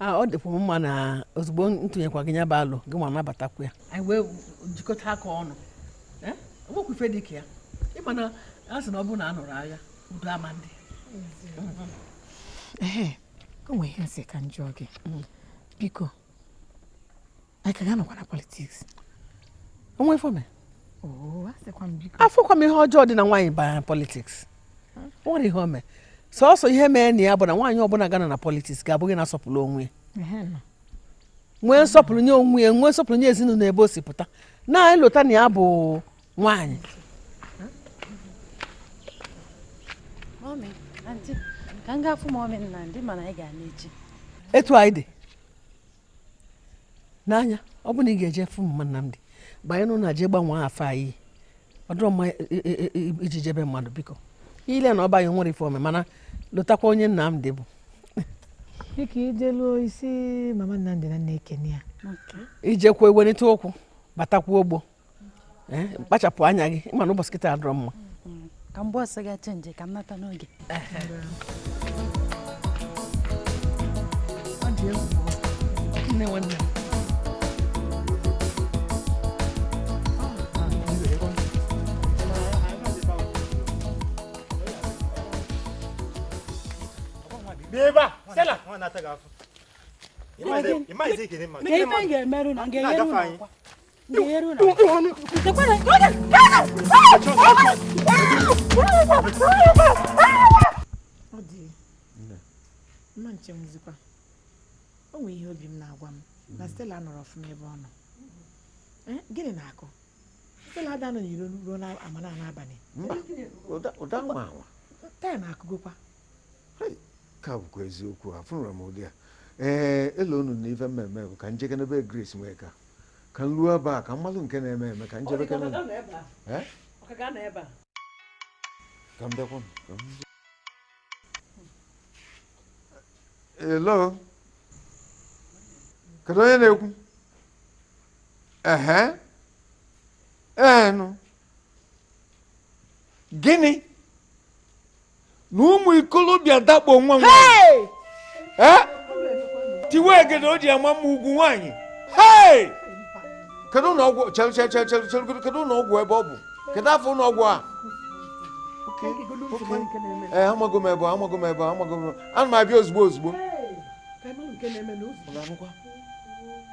ọ dịkwa m mma na ozugbo ntụnyekwa gị nya bụ alụ gị nwa nabatakwa ya anyị wee jikọta aka ọnụ nwekwa ife dị ka ya ịma na a sị na ọ bụrụ na a nụrụ agha udo ama ndị. Ee, o nwere ihe nsị ka m jụọ gị biko anyị ka ga-anọkwa na politiks? Onwe ife ome afọkwa m ihe ọjọọ dị na nwaanyị banyere na politiks o nwere ihe ome sọsọ ihe mee na ya bụ na nwaanyị ọbụla gana na politiks ga-abụghị na-asọpụrụ onwe ya nwee nsọpụrụ nye onwe ya nwee nsọpụrụ nye ezinụlọ ebe o si pụta na-elota na ya bụ nwaanyị. Etu anyị dị n'anya ọ bụ na ị ga-eje fụ mma Nnamdi banye n'ụlọ jee gbanwee afọ anyị ọ dịrọ mma iji jebe mmadụ biko ile na ọba anyị nwere ife ome mana lụtakwa onye Nnamdi bụ dịka ijeluo isi mama Nnamdi na nna-ekene ya ijekwa ewelite ụkwụ batakwa ogbo kpachapụ anya gị ịma na ụbọchị kịta adịrọ mma ka mgbe ọsọ ga chenji ka m nata n'oge. Nne nwanne m. Bịa ebe a, Stella. Ka ife m ga-emerụ na m ga-egheru na akwa. M ga-egheru na Ọ dị mma nchemzikwa. O nwere ihe obi m na-agwa m na Stella nọrọ ọfụma ebe ọ nọ. Gịnị na-akọ? Stella ada nọ n'iro ruo na amana n'abalị. Mba, ụda nwa anwa. Taa na-akụgokwa. Ka bụkwa eziokwu, afụnụrụ m ụdị a. Ee, elu unu na ife mmemme bụ ka njekenebe Grace nwee ka m luo ebe a ka mmalụ nke na-eme eme ka njebekene. Ka m bịakwa. Hello? Kedu onye na-ekwu? Ehe? Ee nụ. Gịnị? Na ụmụ ikolobịa dakpo nwa nwaanyị. Ee? Tiwe egede o ji ama mma ugwu nwaanyị. Hey! Kedu ụlọ ọgwụ? Chere chere chere chere chere kedu ụlọ ọgwụ ebe ọ bụ? Kedu afọ ụlọ ọgwụ a? Ee, amago m ebe, amago m ebe, amago m. Ana m abịa ozugbo ozugbo.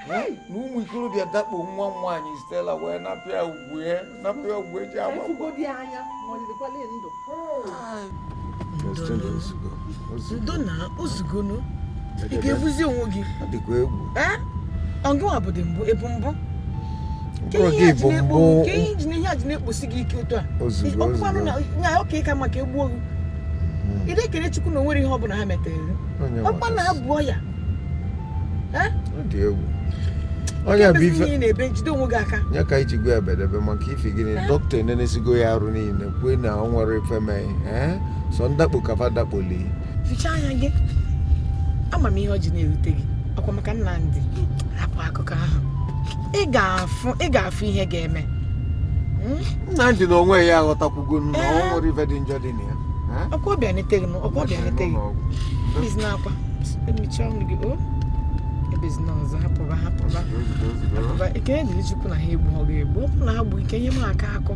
Na ụmụ ikorobịa dakpo nwa nwaanyị Stella wee napịa ugwu ya, napịa ugwu eji agba. Ndo na ozugonu. Ị ga-ebuzi onwe gị. Ọ dịkwa egwu. Ee? Ọ gịnwa bụ dị mbụ, ebu mbụ. Ke ihe ji ihe a ji na-ekposi gị ike otu a. Ozugbo ozugbo. Na oke ka maka egbuo gị. Ị na-ekele Chukwu na o nwere ihe ọ bụla ha metere. Ọkwa na ha buo ya. Ọ dị egwu. Onye bụ ife na-ebe jide onwe gị aka. Ya ka iji gwa ebedebe maka ife gịnị dọkịta enenesigo ya arụ niile kwue na ọ nwere ife mee. Sọ ndakpo kafa dakpoli. Fichaa anya gị. Ama m ihe ọ ji na-erute gị. Ọkwa maka Nnamdi. Hapụ akụkọ ahụ. Ị ga-afụ ihe ga-eme. Nnamdi na onwe ya aghọtakwugo na ọ nwere ife dị njọ dị na ya. Ọkwa ọbịa nete gị, ọkwa ọbịa nete gị. Ebezina akwa. Emechaa ọnụ gị, o. Ebezina ọzọ, hapụba, hapụba. Hapụba. Ekene dịrị Chukwu na ha egbu ọ ga-egbu. Ọ bụrụ na ha gbuo ike ihe m aka akọ.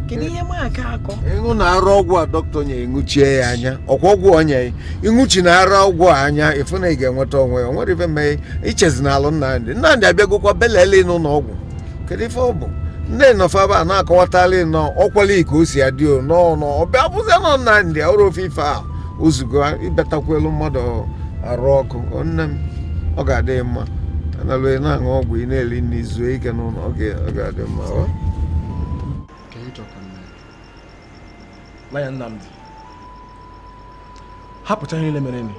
Kedu ihe m aka akọ? Ịṅụ na-arụ ọgwụ a dọkịta nye ịṅụchie ya anya. Ọkwa ọgwụ onye ịṅụchi na-arụ ọgwụ a anya ịfụ na ị ga-enweta onwe ya. O nwere ife mee ichezi n'alụ Nnamdi. Nnamdi abịagokwa belele n'ụlọ ọgwụ. Kedu ife ọ bụ? Ndị nọfaba a na-akọwatala nọ ọkwala ka o si adị o nọ ọbịa bụzie nọ Nnamdi ọrụ ofe ife a ozugbo ịbatakwelu mmadụ arụ ọkụ. Nne m ọ ga-adị mma. Analụ ị na-aṅụ ọgwụ ị na-eli nri zuo ike n'ụlọ ọ ga-adị mma. Nanya Nnamdi, hapụcha ihe niile mere eme.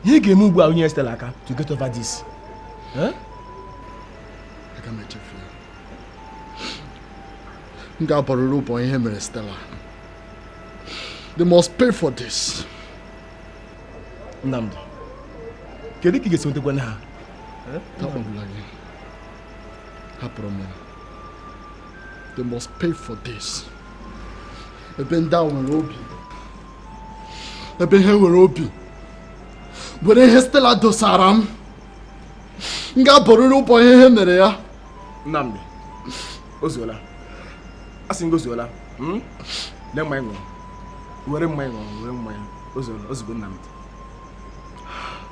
Ihe ị ga-eme ugbu a onye Stella aka to get over this. Aga m echefu ya. M ga-abọrịrị ụbọ ihe mere Stella. They must pay for this. Nnamdi, kedu ka ị ga-esi nwetakwana ha? Akpọgbula gị. Hapụrụ m ya. They must pay for this. Ebe ndị a nwere obi, ebe ihe nwere obi, were ihe Stella dosara m, m ga-abọrịrị ụbọ ihe ihe mere ya. Nnamdi, o zuola. A sị m gị o zuola. Lee mmanya ṅụrụ. Were mmanya ṅụrụ, were mmanya. O zuola, ozugbo Nnamdi.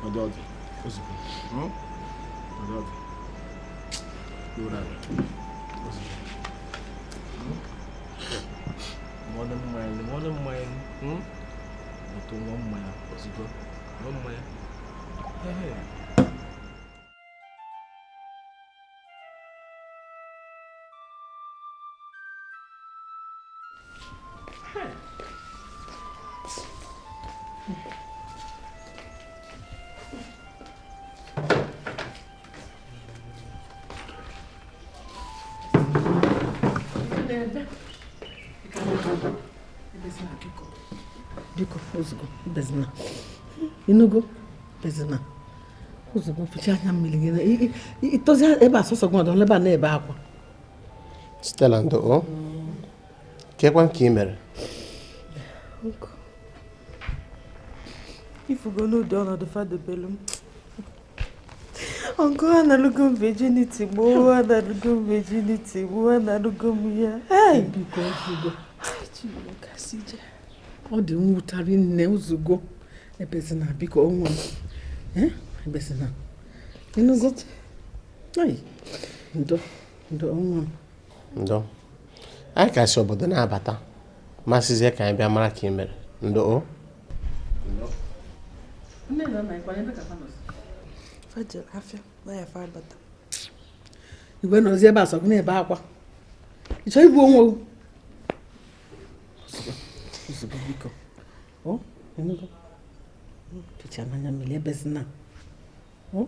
Ọdụ ọdụ, ozugbo. Ọdụ ọdụ. Were ala. Ozugbo. Ṅụọ mmanya, ṅụọ mmanya. Ụtụ ṅụọ mmanya ozugbo. Ṅụọ mmanya. Biko, ozugbo, bezina. Inugo, bezina. Ozugbo, fichaa anya mmiri gị. Ịtọzi ebe a sọsọ gị ọdọ ebe a na-ebe akwa. Stella ndo o? Kekwa nke ị mere? Ifugo n'ụdị ọnọdụ fadobelu m. Ọgụ analụgo m virginity gboo, analụgo m virginity gboo, analụgo m ya. Hey! Biko, ozugbo. Chineke asị je. Ọ dị mwutarị nne ozugbo ebezina biko onwe m ebezina ịnụgo ai ndo ndo onwe m ndo anyị ka si obodo na-abata masịzie ka anyị bịa mara ka ị mere ndo o nne na nna ịkwanye ebe ka fa nọzi Fajel afịa na ya fa abata. Igwe nọzi ebe a sọ gị na-ebe akwa ị chọrọ igbu onwe gị ozugbo biko o ịnụgo picha n'anya mmiri ebezina o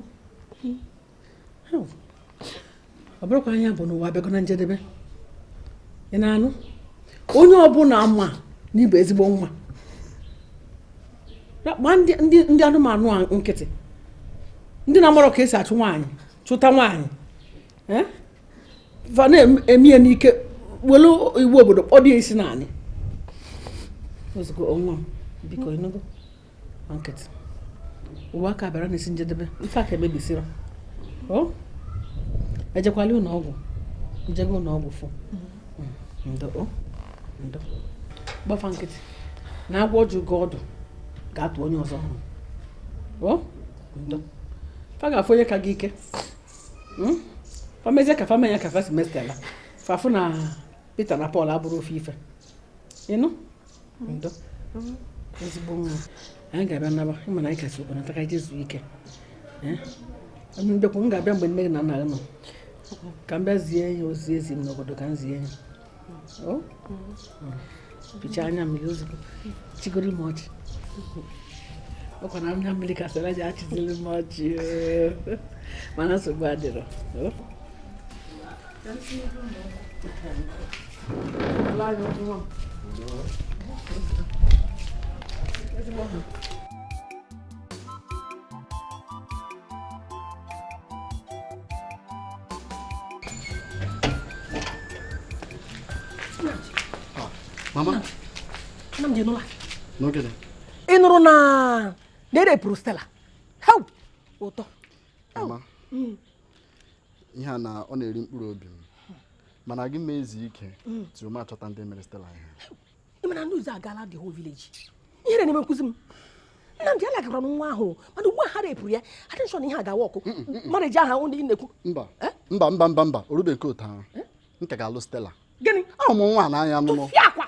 ọ bụrụkwa anya bụ n'ụwa abịago na njedebe ị na-anụ onye ọbụla ama na ịbụ ezigbo nwa gba ndị anụmanụ a nkịtị ndị na-amarọ ka esi achụ nwaanyị chụta nwaanyị va na-eme ya n'ike welu iwu obodo kpọdo ya isi naanị ozugbo onwa m biko ịnụgo nkịtị ụwa aka bịara n'isi njedebe ife aka emebisira o ejekwala ụlọ ọgwụ ijego ụlọ ọgwụ fụ ndo o ndo gbafa nkịtị na agwọ jụ gị ọdụ ga-atụ onye ọzọ ọhụrụ o ndo fa ga-afụ onye ka gị ike fa mezie ka fa mee ya ka fa si mestela fafụ na Peter na Paul abụrụ ofe ife ịnụ ndo ezigbo nwa anyị ga-abịa naba ịma na anyị kasị obodo nta ka anyị jezuo ike mbekwu m ga-abịa mgbe nne gị na nna gị nọ ka m bịa zie ya ozi ezi m n'obodo ka m zie ya o pichaa anya mmiri ozugbo chigoro m ọchị ọkwa na anya mmiri ka sara ji achịziri m ọchị mana nsogbu adịrọ Mama? Nnamdi nụla. N'ogede. Ị nụrụ na na-erepụrụ Stella. Heu! Ụtọ. Mama. Ihe a na ọ na-eri mkpụrụ obi m. Mana gị mee izu ike tụrụ m achọta ndị mere Stella ihe. Ị mara na ụzọ agaala the whole village. Ihere na-eme nkụzi m. Nnamdi alagara nwa ahụ mana ugbu a ha repụrụ ya attention ihe a gawa ọkụ. Mara eji aha ndị na-ekwu. Mba. Mba mba mba mba orube nke otu ahụ. M ka ga-alụ Stella. Gịnị? Ahụ m nwa n'anya nụnụ. Tụfịa akwa.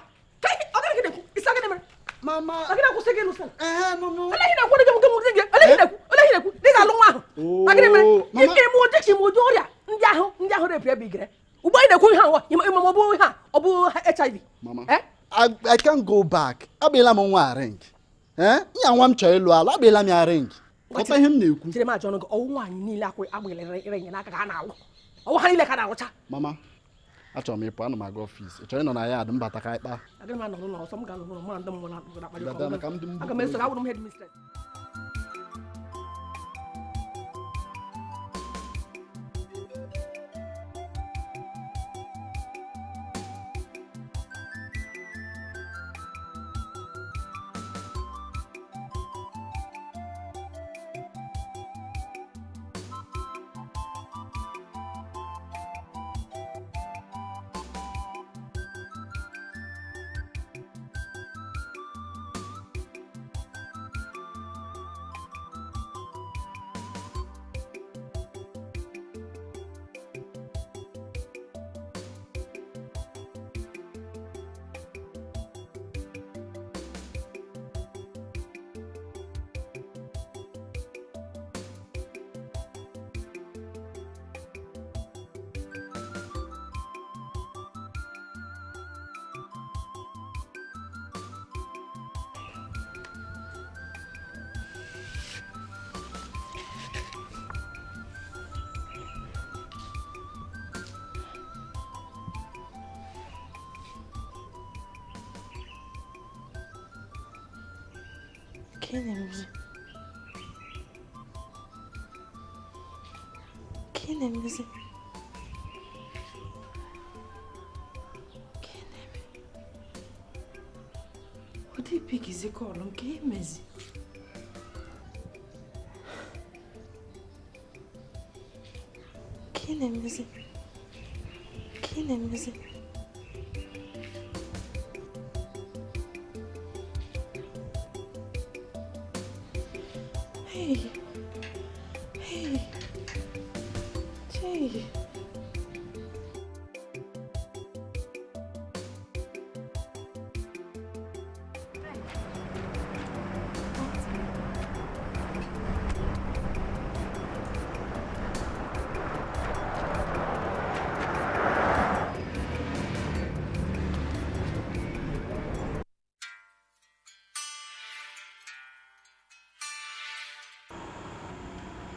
Mama. Agina kwụsị gị lụsa. Ele na-ekwu dị ga-alụ nwa ahụ. Agịrị mere ime ụdị ka ime ụdị ọrịa ndị ahụ repụrụ ebe igere. Ugbu anyị na-ekwu ihe ahụ ịma ọ bụ ihe a ọ bụ HIV. Mama. I can't go back. Abịala m nwa ring. Nya nwa m chọrọ ịlụ alụ abịala m ya ring. Ghọta ihe m na-ekwu. Chere m ajọ ọnụ gị ọwụ nwaanyị niile agbịrị ring n'aka ka ha na-alụ. Ọwụ ha niile ka na-alụcha. Mama. Achọrọ m ịpụ ana m aga ọfịs ị chọrọ ịnọ na ya adị mbata ka anyị kpaa. Agaghị m anọ n'ụlọ ọsọ m ga-anọ n'ụlọ mụ na ndị mmụọ na-akparị aga m eso awụrụ m headmistress. Ka ị na-emezi? Ọ dị pikizi kọlụ m ka emezi. Ka ị na-emezi? Ka ị na-emezi? Hey. Hey. Chei.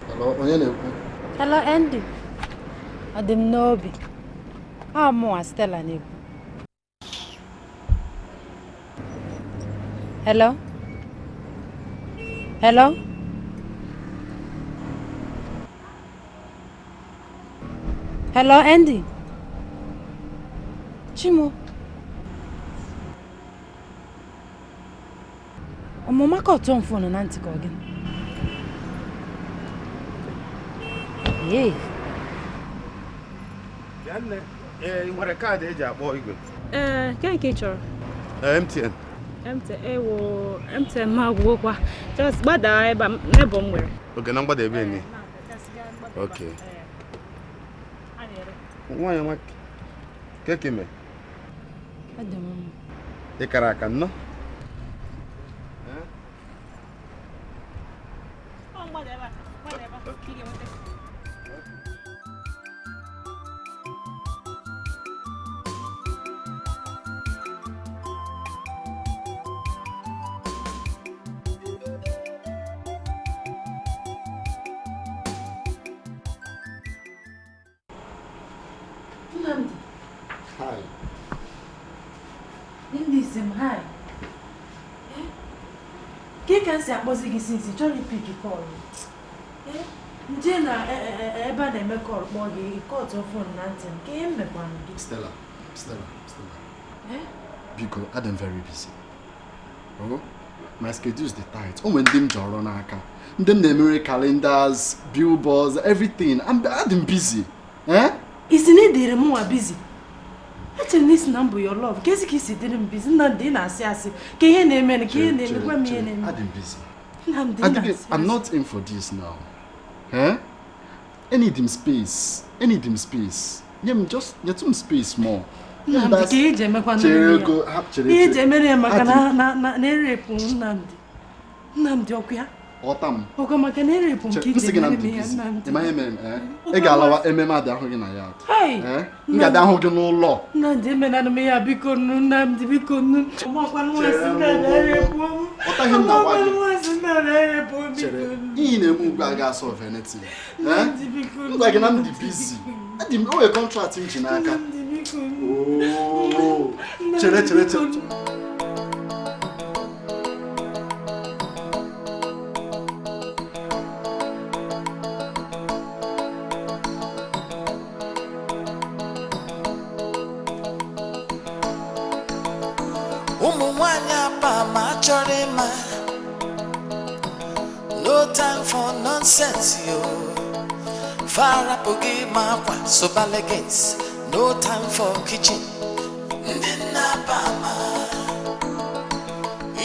Hello, onye na-ekwu? Hello, Andy. Ọ dị m n'obi. Ọ mụnwa Stella na-ekwu. Hello? Hello? Hello, Andy. Chimo. Ọmụma ka ọtọ m fonu na ntị ka ọ gịnị? Hey. Bịa nne, ee, ị nwere kaadị eji akpọ igwe? Ee, ke nke ị chọrọ? Ee, MTN. MTN, ewo, MTN m agwụgokwa. Just gbadaa ebe a, n'ebe m nwere. Oge na mgbada ebe ni. Okay. Nwaanyị nwa keke me. Ọ dị m mma. Ị kara aka nnọọ? Ọ mgbada ebe a, mgbada ebe a, ka ị ga-enweta. Nnamdi. Hi. Ndị isi m, hi. Ke ka m si akpọzi gị since ị chọrọ ipik call? Nje na ebe a na-eme call kpọọ gị kọtụ fon na ntị m, ka ihe m mekwanụ gị? Stella, Stella, Stella. Eh? Biko, adị m very busy. Oh, my schedules dị tight. O nwere ndị m ji ọrụ n'aka. Ndị m na-emere calendars, billboards, everything. Adị m busy. Eh? Isi na ịdịrị m nwa busy. Echere na isi na m bụ your love. Ka ezi ka isi dịrị m busy. Nnamdi, ị na-asị asị. Ka ihe na-eme, ka ihe na-eme, gwa m ihe na-eme. Adị m busy. Nnamdi, ị Adịghị, na-asị I'm asị. not in for this now. Eh? I need him space. I need him space. Nye m just nyetụ m space more. Nye m Nnamdi, that- ka ihe eji emekwa Chere n'ime ya. ego, hapụ chere Ihe eji chere. emere ya maka na Adị m- na na na erepụ m Nnamdi. Nnamdi, ọkụ ya? Ghọta m. Ọkwa maka na erepụ m ka Chere, m iji sị gị na m emere dị m ya, busy. Nnamdi. Ị ma ihe mere m, eh? Ọkwa Ị ga-alawa ememe adị ahụ gị na ya. Hey! Eh? M ga-abịa hụ gị n'ụlọ. Nnamdi, emenanụ m ya, biko nụ, Nnamdi, biko nụ. Ọmakwanụ nwa sị Chere Nnamdi m. erepụ m. Ghọta ihe m na-agwa Ọmakwanụ gị. nwa sị Nnamdi erepụ m, biko Chere, nụ. ihe ị na-eme ugbu a ga-asọlve anything. Eh? Nnamdi, biko nụ. M gwa gị na m dị busy. Adị m, o nwere contract m ji n'aka. Nnamdi, biko nụ. Oh. Chere, chere, chere. Ụmụ nwanyị apa ma chọrọ ịma. No time for nonsense yo. Farapụ gị ma akwa soba leggings. No time for kitchen. Ndị nna apa ma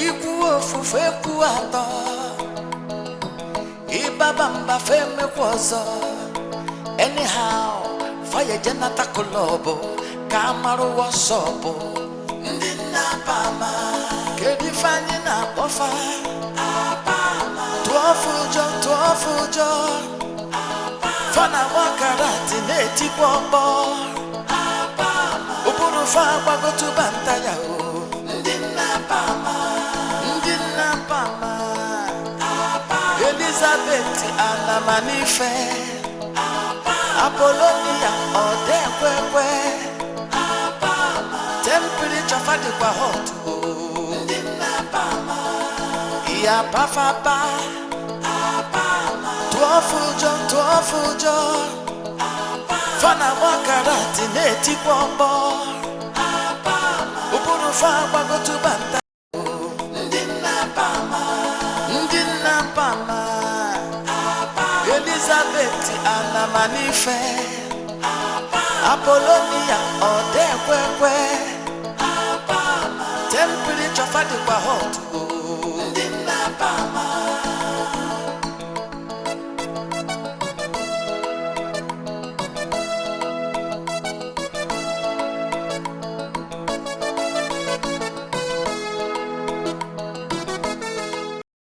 ikwu ofufe ekwu atọ. Ịbaba mba fe emekwa ọzọ. Anyhow, fire jenata club ka amarụ wọsọpụ. Ndị nna apa ma kedu ife anyị na-akpọfa? Tụọ fụjọ, tụọ fụjọ. Fa na nwakarati na-etikwa ọkpọ. Ụbụrụ fa agbagotuba nta ya o. Ndị nna apa ma, ndị nna apa ma. Elizabeth Anamanife, Apollonia Odekwekwe. Temperature fa dịkwa hot o. Ndị nna apa ma, ya pafapa. Tụọ fụjọ, tụọ fụjọ. Fa na nwakarati na-etikwa ọkpọ. Ụbụrụ fa agbagotuba nta. Ndị nna apa ma, ndị nna apa ma. Elizabeth Anamanife, Apollonia Odekwekwe. Temperature fa dịkwa hot o.